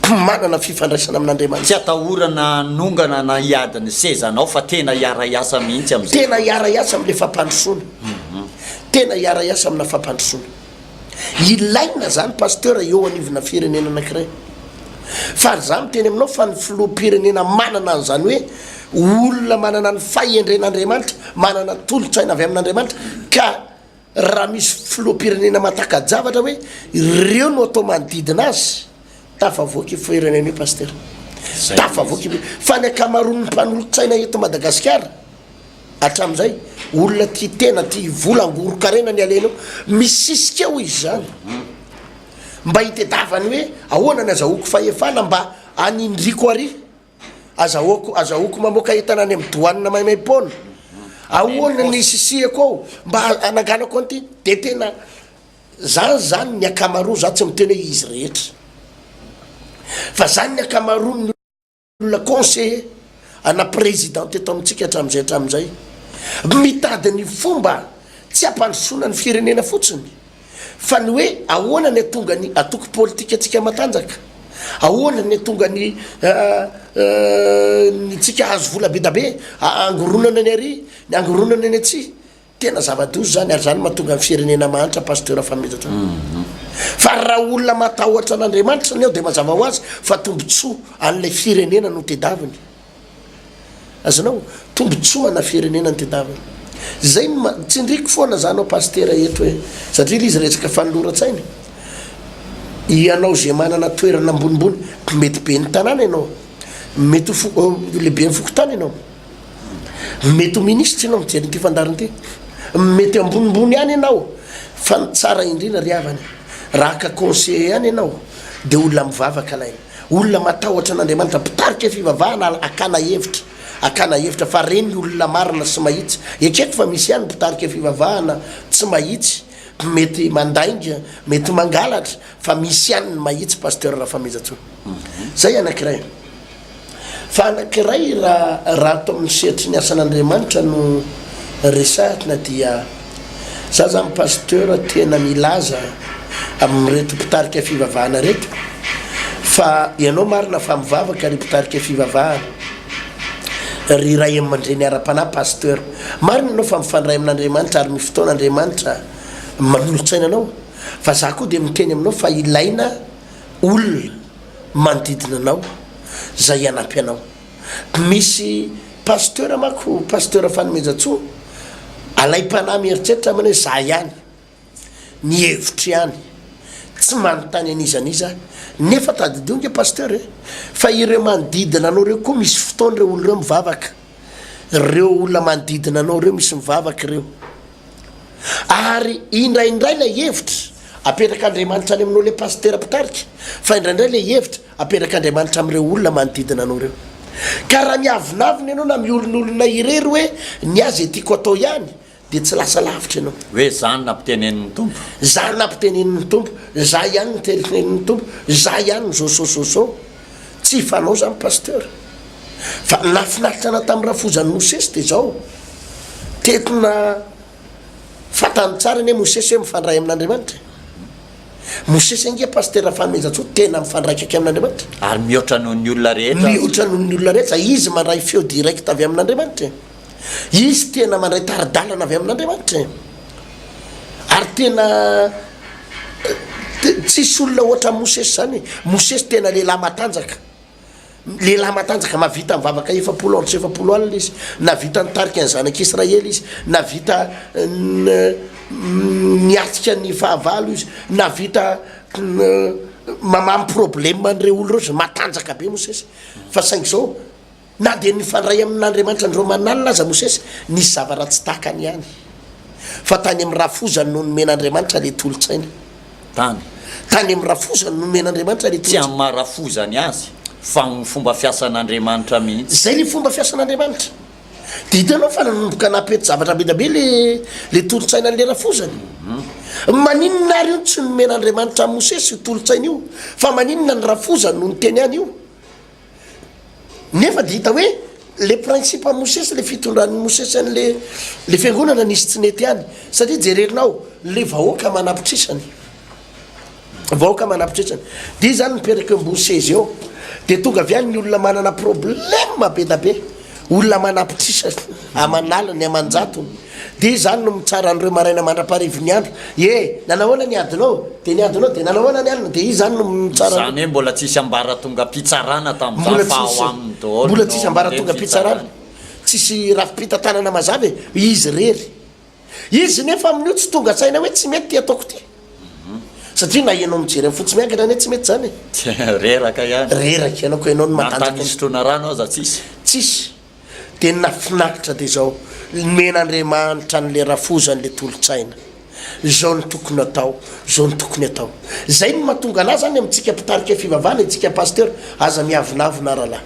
Manana fifandraisana amin'Andriamanitra. Tsy atahorana hanongana na hiady ny sezanao fa tena hiara-hiasa mihitsy amin'izay. Tena hiara-hiasa amin'ilay fampandrosoana. Tena hiara-hiasa amina fampandrosoana. Ilaina zany Pasteur eo anivona firenena anakiray. Fa za miteny aminao fa ny filoham-pirenena manana an'izany hoe olona manana ny fahendren'Andriamanitra, manana tolo-tsaina avy amin'Andriamanitra ka raha misy filoham-pirenena mahataka-javatra hoe ireo no atao manodidina azy, Tafavoaka io firenena io Pasitera. Tafavoaka i Fa ny ankamaroan'ny mpanolotsaina eto Madagasikara hatramin'izay, olona tia tena, tia vola, angoron-karena ny alehany eo, misisika eo izy izany mba hitedavany hoe ahoana ny azahoako fahefana mba hanindriako ary. Azahoako azahoako mamoaka entana any amin'ny douane maimaimpoana. Ahoana ny hisisihako ao mba hananganako an'ity? Dia tena zany zany ny ankamaroa, za tsy miteny hoe izy rehetra. Fa zany ny ankamaroan'ny olona conseiller ana président teto amintsika hatramin'izay hatramin'izay. Mitady ny fomba tsy hampandrosoana ny firenena fotsiny. Fa ny hoe ahoana ny hatonga ny antoko politikantsika matanjaka? Ahoana ny hatonga ny ny tsika hahazo vola be da be angoronana ny ary, ny angoronana ny atsy? Tena zava-doza izany ary izany mahatonga ny firenena mahantra Pasteur Fanomezantsoa. Fa raha olona matahotra an'Andriamanitra ny ao dia mazava ho azy fa tombotsoa an'ilay firenena no tedaviny. Azonao? Tombotsoa ana firenena ny tedavina. Zay no ma, tsindriko foana za anao pasitera eto hoe, satria le izy resaka fanoloran-tsaina. Ianao ze manana toerana ambonimbony, mety ben'ny tanàna ianao, mety ho fo, lehiben'ny fokontany ianao, mety ho minisitra ianao mijery an'ity fandaharana ity, mety ambonimbony ihany ianao, fa ny tsara indrindra ry havana, raha haka conseiller ihany ianao, de olona mivavaka alaina. Olona matahotra an'Andriamanitra, mpitarika fivavahana hakana hevitra, hakana hevitra fa reny olona marina sy mahitsy. Ekeko fa misy ihany mpitarika fivavahana tsy mahitsy, mety mandainga, mety mangalatra, fa misy ihany ny mahitsy Pasteur Rafamezantsoa. Zay anakiray. Fa anankiray raha raha ato amin'ny sehatry ny asan'Andriamanitra no resahina dia za zany Pasteur tena milaza amin'ireto mpitarika fivavahana ireto fa ianao marina fa mivavaka ry mpitarika fivavahana ry ray aman-dreny ara-panahy Pasteur marina ianao fa mifandray amin'Andriamanitra ary misy fotoana Andriamanitra manolo-tsaina anao fa za koa dia miteny aminao fa ilaina olona manodidina anao zay hanampy anao. Misy pasteur manko, pasteur Fanomezantsoa, alaim-panahy mieritreritra aminy hoe za ihany, ny hevitro ihany, tsy manontany an'iza n'iza aho. Nefa tadidio nge pasteur e, fa ireo manodidina anao ireo koa misy fotoana ireo olona ireo mivavaka, ireo olona manodidina anao ireo misy mivavaka ireo. Ary indraindray ilay hevitra apetrak'Andriamanitra any aminao ilay pasitera mpitarika, fa indraindray ilay hevitra apetrak'Andriamanitra amin'ireo olona manodidina anao ireo. Ka raha miavonavona ianao na miolonolona irery hoe ny ahy izay tiako atao ihany, dia tsy lasa lavitra ianao. Hoe za no nampitenenin'ny Tompo. Za no nampitenenin'ny Tompo, za ihany no tenenin'ny Tompo, za ihany no zao zao zao zao. Tsy fanao izany Pasteur. Fa ny nahafinaritra anah tamin'ny rafozan'i Mosesy dia izao, tena fantany tsara anie Mosesy hoe mifandray amin'Andriamanitra e. Mosesy ange Pasteur Rafanomezantsoa tena mifandray akaiky amin'Andriamanitra. Ary mihoatra noho ny olona rehetra aza. Mihoatra noho ny olona rehetra, izy mandray feo direct avy amin'Andriamanitra e. Izy tena mandray tari-dalana avy amin'Andriamanitra e. Ary tena tsisy olona ohatran'i Mosesy izany e. Mosesy tena lehilahy matanjaka. Lehilahy matanjaka, mahavita mivavaka 40 andro sy 40 alina izy, nahavita nitarika ny zanak'Israely izy, nahavita niatrika ny fahavalo izy, nahavita mamaha ny problème an'ireo olona ireo izy, matanjaka be Mosesy. Fa saingy izao, Na dia nifandray amin'Andriamanitra andro aman'alina aza Mosesy, nisy zavatra tsy takany ihany. Fa tany amin'ny rafozany no nomen'Andriamanitra ilay tolo-tsaina. Tany. Tany amin'ny rafozany no nomen'Andriamanitra ilay Tsy amin'ny maha rafozany azy, fa amin'ny fomba fiasan'Andriamanitra mihitsy. Izay ilay fomba fiasan'Andriamanitra. Dia hitanao fa nanomboka nampety zavatra be dia be ilay ilay tolo-tsainan'ilay rafozany. Maninona ary io tsy nomen'Andriamanitra an'i Mosesy io tolo-tsaina io, fa maninona ny rafozany no niteny an'io? Nefa dia hita hoe le principe an'i Mosesy, le fitondran'i Mosesy an'le le fiangonana nisy tsy nety ihany. Satria jerenao le vahoaka manapitrisany. Vahoaka manapitrisany. Dia izy zany mipetraka eo ambony seza eo. Dia tonga avy any ny olona manana problème be da be. Olona manapitrisany, aman'aliny, aman-jatony. Dia izy zany no mitsara an'ireo maraina mandra-paharivin'ny andro. E, nanahoana ny adinao? Dia ny adinao, dia nanahoana ny alina? Dia izy zany no mitsara Izany hoe mbola tsisy ambaratongam-pitsarana tamin'izany Mbola fa ao tsisy, aminy daholo mbola no tsisy mandeha ny ambaratongam-pitsarana. fitsarana. Tsisy rafi-pitantanana mazava e, izy irery. Izy nefa amin'io tsy tonga saina hoe tsy mety ity ataoko ity. Satria na ianao mijery amin'ny fotsy miangatra anie tsy mety izany e. Reraka ihany. Reraka ianao ka ianao no Na tany matanjaka. hisotroana rano aza tsisy. Tsisy. Dia ny nahafinaritra dia izao, nomen'Andriamanitra an'ilay rafozany ilay tolo-tsaina. Izao no tokony atao, izao no tokony atao. Izay no mahatonga anah izany amintsika mpitarika fivavahana, itsika pasteur, aza miavonavona rahalahy.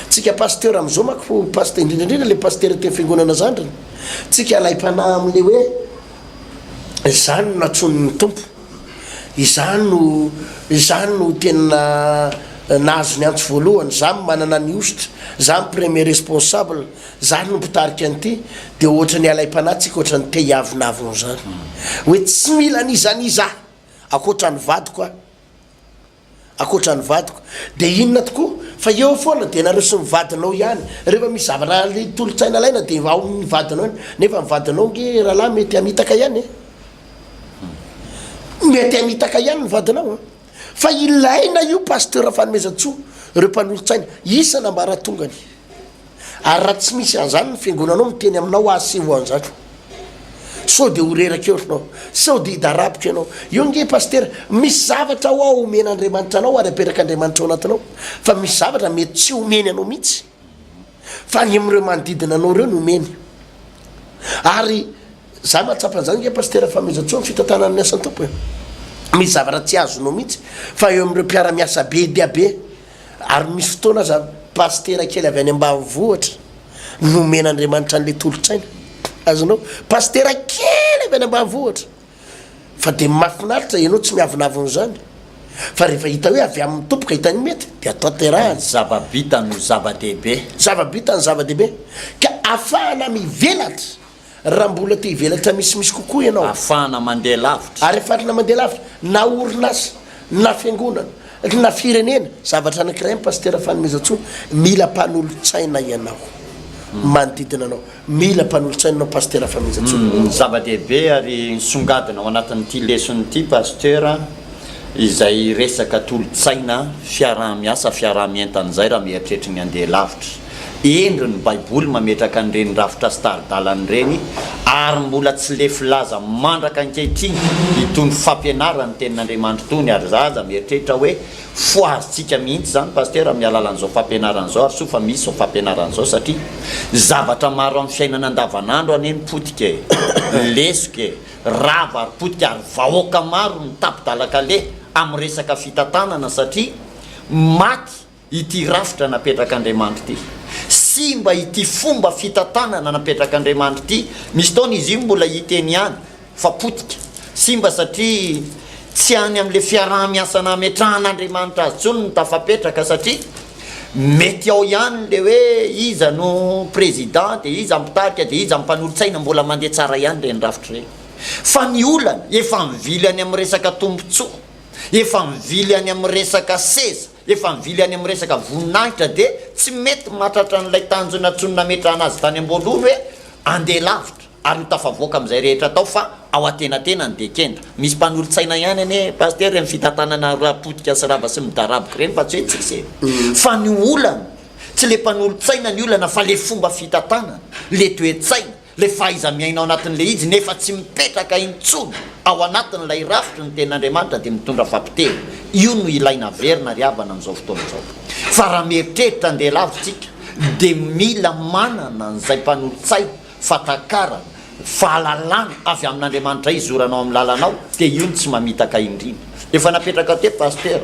Tsika pasteur amin'izao manko, pasteur, indrindra indrindra ilay pasteur teo fiangonana zandriny, tsika alaim-panahy amin'ilay hoe, Izany no nantsoin'ny Tompo. Izaho no, izaho no tena nahazo ny antso voalohany, izaho no manana ny hosotra, izaho no premier responsable, izaho no mpitarika an'ity, dia ohatran'ny alaim-panahy tsika ohatran'ny te hiavonavona izany. Hoe tsy mila an'iza n'iza aho, ankoatra ny vadiko aho. Ankoatra ny vadiko. Dia inona tokoa? Fa eo foana dia nareo sy ny vadinao ihany. Rehefa misy zavatra tolo-tsaina alaina dia ao amin'ny vadinao ihany. Nefa ny vadinao ange rahalahy mety hamitaka ihany e. Mety hamitaka ihany ny vadinao an. Fa ilaina io Pasteur Fanomezantsoa, ireo mpanolotsaina, isan'ambaratongany. Ary raha tsy misy an'izany ny fiangonanao miteny aminao aseho an'izany. Sao dia ho reraka eo ianao, sao dia hidaraboka ianao. Io ange Pasitera, misy zavatra ao aho omen'Andriamanitra anao ary aperak'Andriamanitra ao anatinao, fa misy zavatra mety tsy omeny anao mihitsy, fa any amin'ireo manodidina anao ireo no omeny. Ary za mahatsapa an'izany ange Pasitera Fanomezantsoa amin'ny fitantanana ny asan'ny Tompo e. Misy zavatra tsy azonao mihitsy, fa eo amin'ireo mpiara-miasa be dia be, Ary misy fotoana aza pasitera kely avy any ambanivohitra no omen'Andriamanitra an'ilay tolo-tsaina. Azonao? Pasitera kely avy any ambanivohitra. Fa dia mahafinaritra ianao tsy miavonavona izany. Fa rehefa hita hoe avy amin'ny Tompo ka hitany mety dia tanterahany. Ny zava-bita no zava-dehibe. Zava-bita no zava-dehibe. Ka afahana mivelatra Raha mbola te hivelatra misimisy kokoa ianao. Ahafahana mandeha lavitra. Ary ahafahana mandeha lavitra, na orinasa, na fiangonana, na firenena, zavatra anankiray ny Pasitera Fanomezantsoa, mila mpanolotsaina ianao manodidina anao, mila mpanolotsaina ianao Pasitera Fanomezantsoa. Zava-dehibe ary nisongadina ao anatin'ity lesona ity Pasitera izay resaka tolo-tsaina, fiaraha-miasa, fiaraha-mientana izay raha mieritreritra ny handeha lavitra. Hendry ny baiboly mametraka an'ireny rafitra sy tari-dalana ireny ary mbola tsy lefy laza mandraka ankehitriny itony fampianaran'ny tenin'Andriamanitra itony ary za aza mieritreritra hoe fohazintsika mihitsy izany Pasteur amin'ny alalan'izao fampianarana izao ary soa fa misy izao fampianarana izao satria zavatra maro amin'ny fiainana andavanandro anie no potika e, lesoka e, rava ary potika ary vahoaka maro no tapi-dalan-kaleha amin'ny resaka fitantanana satria maty ity rafitra napetrak'Andriamanitra ity. Simba ity fomba fitantanana napetrak'Andriamanitra ity. Misy taona izy io mbola hita eny ihany fa potika. Simba satria tsy any amin'ilay fiaraha-miasa nametrahan'Andriamanitra azy intsony no tafapetraka satria mety ao ihany ilay hoe iza no président dia iza mpitarika dia iza mpanolotsaina mbola mandeha tsara ihany ireny rafitra ireny. Fa ny olana efa mivily any amin'ny resaka tombontsoa, efa mivily any amin'ny resaka seza. Efa mivily any amin'ny resaka voninahitra dia tsy mety mahatratra an'ilay tanjona intsony nametrahana azy tany am-boalohany hoe andeha lavitra ary ho tafavoaka amin'izay rehetra atao fa ao antenatenany dia kenda. Misy mpanolotsaina ihany anie Pasitera ireny fitantanana raha potika sy rava sy midaraboka ireny fa tsy hoe tsisy e. Fa ny olana tsy le mpanolotsaina ny olana fa le fomba fitantanana, le toe-tsaina. Ilay fahaiza-miaina ao anatin'ilay izy nefa tsy mipetraka intsony ao anatin'ilay rafitry ny Tenin'Andriamanitra dia mitondra fampitehana. Io no ilaina averina ry havana amin'izao fotoana izao. Fa raha mieritreritra handeha lavitra isika dia mila manana an'izay mpanolotsaina, fahatakarana, fahalalana avy amin'Andriamanitra hizoranao amin'ny lalanao dia io no tsy mamitaka indrindra. Efa napetraka teo Pasteur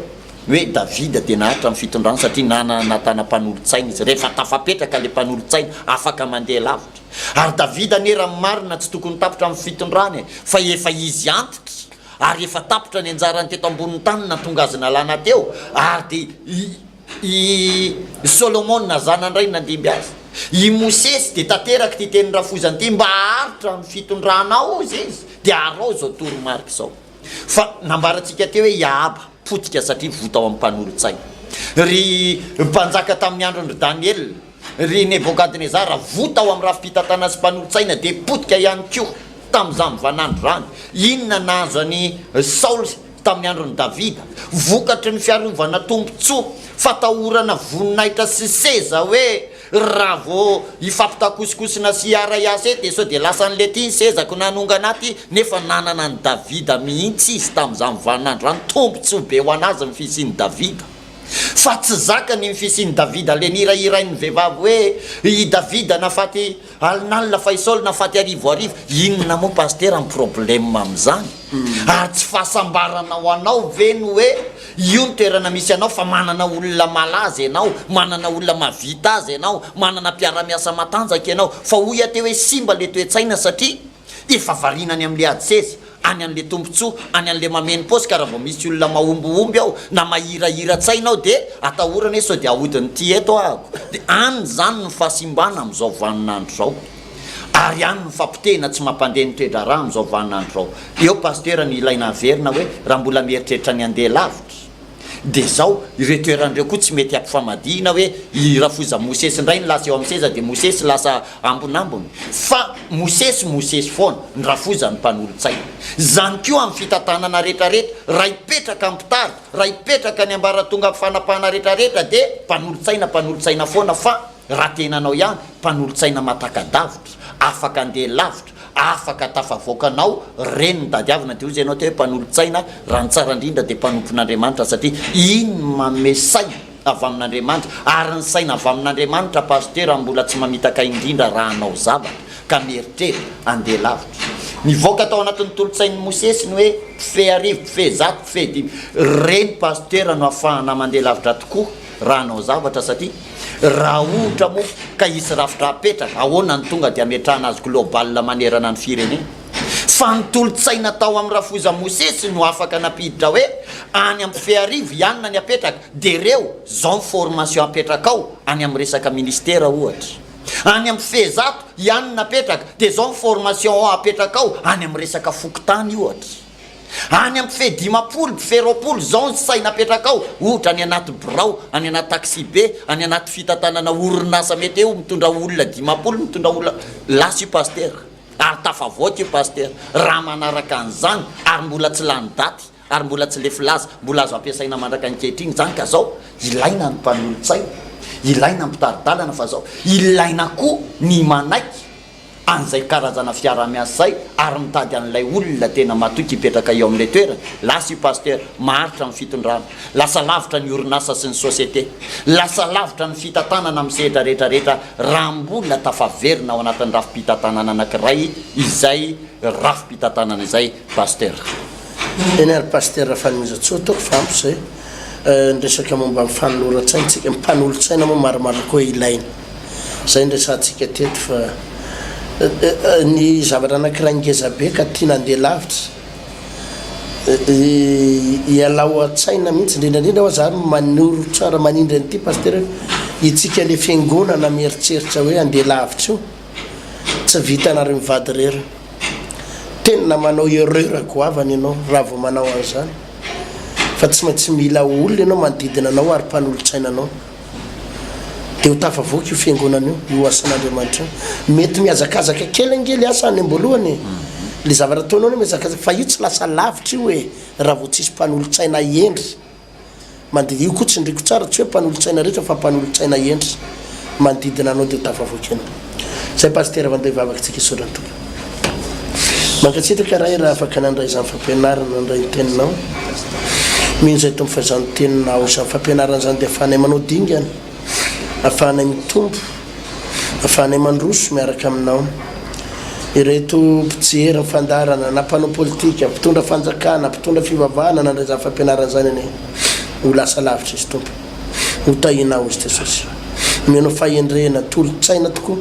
ny hoe Davida dia naharitra ny fitondrany satria nanana Natana mpanolotsaina izy. Rehefa tafapetraka ilay mpanolotsaina afaka mandeha lavitra. Ary Davida anie raha ny marina tsy tokony tapitra amin'ny fitondrany e, fa efa izy antitra ary efa tapitra ny anjarany teto ambonin'ny tany nahatonga azy nalana teo ary dia i i Solomona zanany indray no nandimby azy. I Mosesy dia tanteraka ity tenin'i Rafozany ity mba haharitra amin'ny fitondranao hozy izy dia araho izao toromarika izao. Fa nambarantsika teo hoe i Ahaba potika satria voa tao amin'ny mpanolotsaina. Ry mpanjaka tamin'ny andron-dry Daniela, Ry Nebokadnezara, voa tao amin'ny rafi-pitantanana sy mpanolotsaina dia potika ihany koa tamin'izany vaninandro izany. Inona nahazo an'i Saoly tamin'ny andron'i Davida? Vokatry ny fiarovana tombontsoa, fatahorana voninahitra sy seza hoe. Raha vao hifampitakosokosona sy hiara-hiasa eto dia sao dia lasan'ilay ity ny sezako nanongana ahy ity, nefa nanana an'i Davida mihitsy izy tamin'izany vaninandro izany, tombontsoa be ho an'azy ny fisian'i Davida. Fa tsy zakany ny fisian'i Davida ilay nihirahirain'ny vehivavy hoe i Davida nafaty alinalina fa i Saoly nafaty arivoarivo, inona moa Pasitera ny problème amin'izany? Ary tsy fahasambarana ho anao ve ny hoe Io ny toerana misy anao fa manana olona malaza ianao, manana olona mahavita azy ianao, manana mpiara-miasa matanjaka ianao. Fa hoy aho teo hoe simba le toe-tsaina satria efa variana any amin'le ady seza, any an'le tombotsoa, any an'le mameno paosy ka raha vao misy olona mahombihomby ao na mahirahira-tsaina ao dia atahorana hoe sao dia ahodin'ity eto ahako. Dia any izany ny fahasimbana amin'izao vaninandro izao. Ary any ny fampotehina tsy mampandeha ny toe-draharaha amin'izao vaninandro izao. Eo Pasteur no ilaina averina hoe raha mbola mieritreritra ny handeha lavitra dia izao, ireo toerana ireo koa tsy mety ampifamadihina hoe i Rafoza Mosesy indray no lasa eo amin'ny seza dia Mosesy lasa ambonambony. Fa Mosesy Mosesy foana, ny Rafoza no mpanolotsaina. Izany koa amin'ny fitantanana rehetrarehetra, raha hipetraka ny mpitarika, raha hipetraka ny ambaratonga fanapahana rehetrarehetra dia mpanolotsaina mpanolotsaina foana fa raha tenanao ihany, mpanolotsaina mataka-davitra, afaka andeha lavitra, afaka tafavoaka anao, reny ny tadiavina, dia hozy ianao teo hoe mpanolotsaina, raha ny tsara indrindra dia mpanompon'Andriamanitra satria iny no manome saina avy amin'Andriamanitra, ary ny saina avy amin'Andriamanitra Pasitera mbola tsy mamitaka indrindra raha hanao zavatra ka mieritreritra andeha lavitra. Nivoaka tao anatin'ny tolo-tsain'i Mosesy ny hoe mpifehy arivo, mpifehy zato, mpifehy dimy, reny Pasitera no afahana mandeha lavitra tokoa raha hanao zavatra satria Raha ohatra moa ka hisy rafitra apetraka, ahoana no tonga dia ametrahana azy global manerana ny firenena? Fa ny tolo-tsaina tao amin'ny Rafoza Mosesy no afaka nampiditra hoe any amin'ny Fearivo ihany ny apetraka, dia reo zao ny formation apetraka ao any amin'ny resaka ministera ohatra. Any amin'ny Fezato ihany no apetraka, dia zao ny formation ao apetraka ao any amin'ny resaka fokontany ohatra. Any amin'ny mpifehy 50, mpifehy 20, izao ny saina apetraka ao, ohatra any anaty birao, any anaty taxi-be, any anaty fitantanana orinasa mety eo mitondra olona 50, mitondra olona, lasa io pasitera, ary tafavoaka io pasitera, raha manaraka an'izany, ary mbola tsy lany daty, ary mbola tsy lefy laza, mbola azo ampiasaina mandraka ankehitriny izany, ka zao, ilaina ny mpanolotsaina, ilaina ny mpitari-dalana, fa zao, ilaina koa ny manaiky. an'izay karazana fiarahamiasa izay ary mitady an'ilay olona tena matoky hipetraka eo amin'ilay toerana, lasa io Pasteur, maharitra ny fitondrana, lasa lavitra ny orinasa sy ny société, lasa lavitra ny fitantanana amin'ny sehatra rehetra rehetra raha mbola tafaverina ao anatin'ny rafi-pitantanana anankiray izay rafi-pitantanana izay Pasteur. Eny ary Pasteur Rafanomezantsoa ataoko fa ampy izay ny resaka momba ny fanoloran-tsaina tsika, ny mpanolotsaina moa marimarina koa ilaina. Izay no resahantsika teto fa ny zavatra anankiray ngeza be ka tiana handeha lavitra, ialao an-tsaina mihitsy, indrindra indrindra hoa za manoro tsara manindry an'ity Pasitera hoe itsika le fiangonana mieritreritra hoe handeha lavitra io, tsy vitanareo mivady irery. Tena manao erreur goavana ianao raha vao manao an'izany fa tsy maintsy mila olona ianao manodidina anao ary mpanolotsaina anao. Dia ho tafavoaka io fiangonana io, io asan'Andriamanitra io. Mety mihazakazaka kely ange le asa any am-boalohany e. Le zavatra ataonao anie mihazakazaka fa io tsy lasa lavitra io e, raha vao tsisy mpanolotsaina hendry. Mandidy, io koa tsindriko tsara, tsy hoe mpanolotsaina rehetra fa mpanolotsaina hendry manodidina anao dia ho tafavoaka ianao. Zay Pasitera fa ndeha hivavaka tsika hisaotra ny Tompo. Mankasitraka Ray raha afaka nandray izany fampianarana nandray ny teninao. Mino izay Tompo fa izany teninao izany fampianarana izany dia afahanay manao dingana, afahanay mitombo, afahanay mandroso miaraka aminao. Ireto mpijery ny fandaharana na mpanao politika, mpitondra fanjakana, mpitondra fivavahana nandray izany fampianarana izany anie ho lasa lavitra izy Tompo. Ho tahinao izy Jesosy. Omenao fahendrena, tolo-tsaina tokoa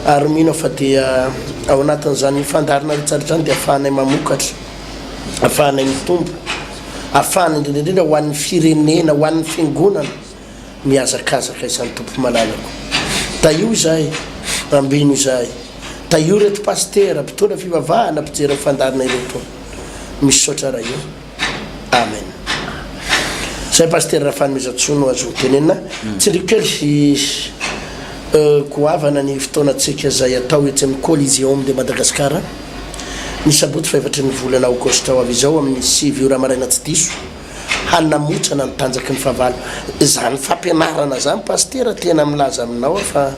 ary mino aho fa dia ao anatin'izany fandaharana rehetra izany dia afahanay mamokatra, afahanay mitombo, afahana indrindra indrindra ho an'ny firenena, ho an'ny fiangonana mihazakazaka izany Tompo malalako. Tahio izahay, ambino izahay. Tahio ireto pasitera, mpitondra fivavahana, mpijery ny fandaharana ireto. Misaotra Ray o. Amen. Zay Pasitera Rafanomezantsoa no azo tenenina. Tsindriko kely goavana ny fotoanantsika izay atao etsy amin'ny Coliseum de Madagascar ny sabotsy fahefatry ny volana aogositra ho avy izao amin'ny 9 ora maraina tsy diso. Hanamotsana ny tanjaky ny fahavalo. Izany fampianarana izany Pasitera tena milaza aminao aho fa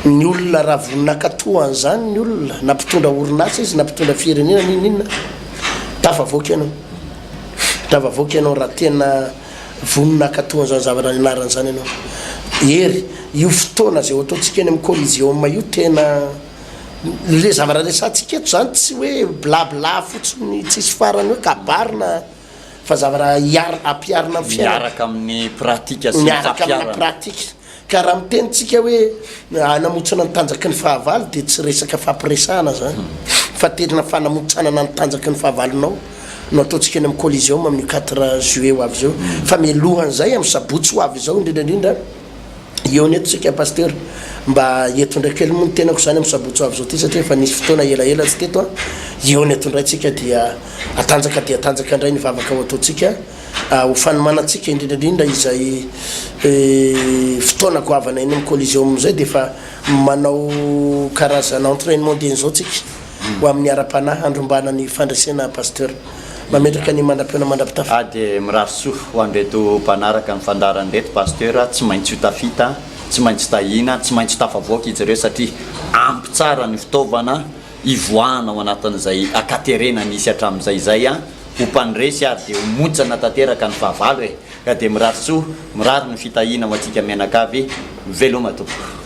ny olona raha vonona hankatoa an'izany ny olona na mpitondra orinasa izy na mpitondra firenena na inona inona tafavoaka ianao. Tafavoaka ianao raha tena vonona hankatoa an'izany zavatra nianarana izany ianao. Hery, io fotoana izay ho ataontsika eny amin'ny Coliseum io tena le zavatra resahantsika eto izany tsy hoe bla bla fotsiny tsisy farany hoe kabary na fa zavatra hiar- ampiharina amin'ny fiainana. Miaraka amin'ny pratika sy ny Miaraka amina fampiharana. pratika. Ka raha miteny tsika hoe hanamontsana ny tanjaky ny fahavalo dia tsy resaka fampiresahana zany fa tena fanamotsanana ny tanjaky ny fahavalonao no ataontsika eny amin'ny Coliseum amin'io quatre juillet ho avy izao. Fa mialohan'izay amin'ny sabotsy ho avy izao indrindra indrindra hihaona eto tsika Pasteur mba eto indray kely moa ny tenako izany amin'ny sabotsy ho avy izao ity satria efa nisy fotoana elaela tsy teto an. Hihaona eto indray tsika dia hatanjaka dia hatanjaka indray ny vavaka ho ataontsika. Ho fanomanantsika indrindra indrindra izay fotoana goavana eny amin'ny Coliseum izay dia efa manao karazana entrainement dieny izao tsika ho amin'ny ara-panahy handrombahana ny fandresena Pasteur. Mametraka ny mandra-pihaona mandra-pitafa. Ah dia mirary soa ho an'ireto mpanaraka ny fandaharana ireto Pasteur, tsy maintsy ho tafita, tsy maintsy tahiana, tsy maintsy tafavoaka izy ireo satria ampy tsara ny fitaovana hivoahana ao anatin'izay hakaterena nisy hatramin'izay izay an, ho mpandresy ary dia ho montsana tanteraka ny fahavalo e! Ka dia mirary soa, mirary ny fitahiana ho antsika mianakavy, veloma tompoko.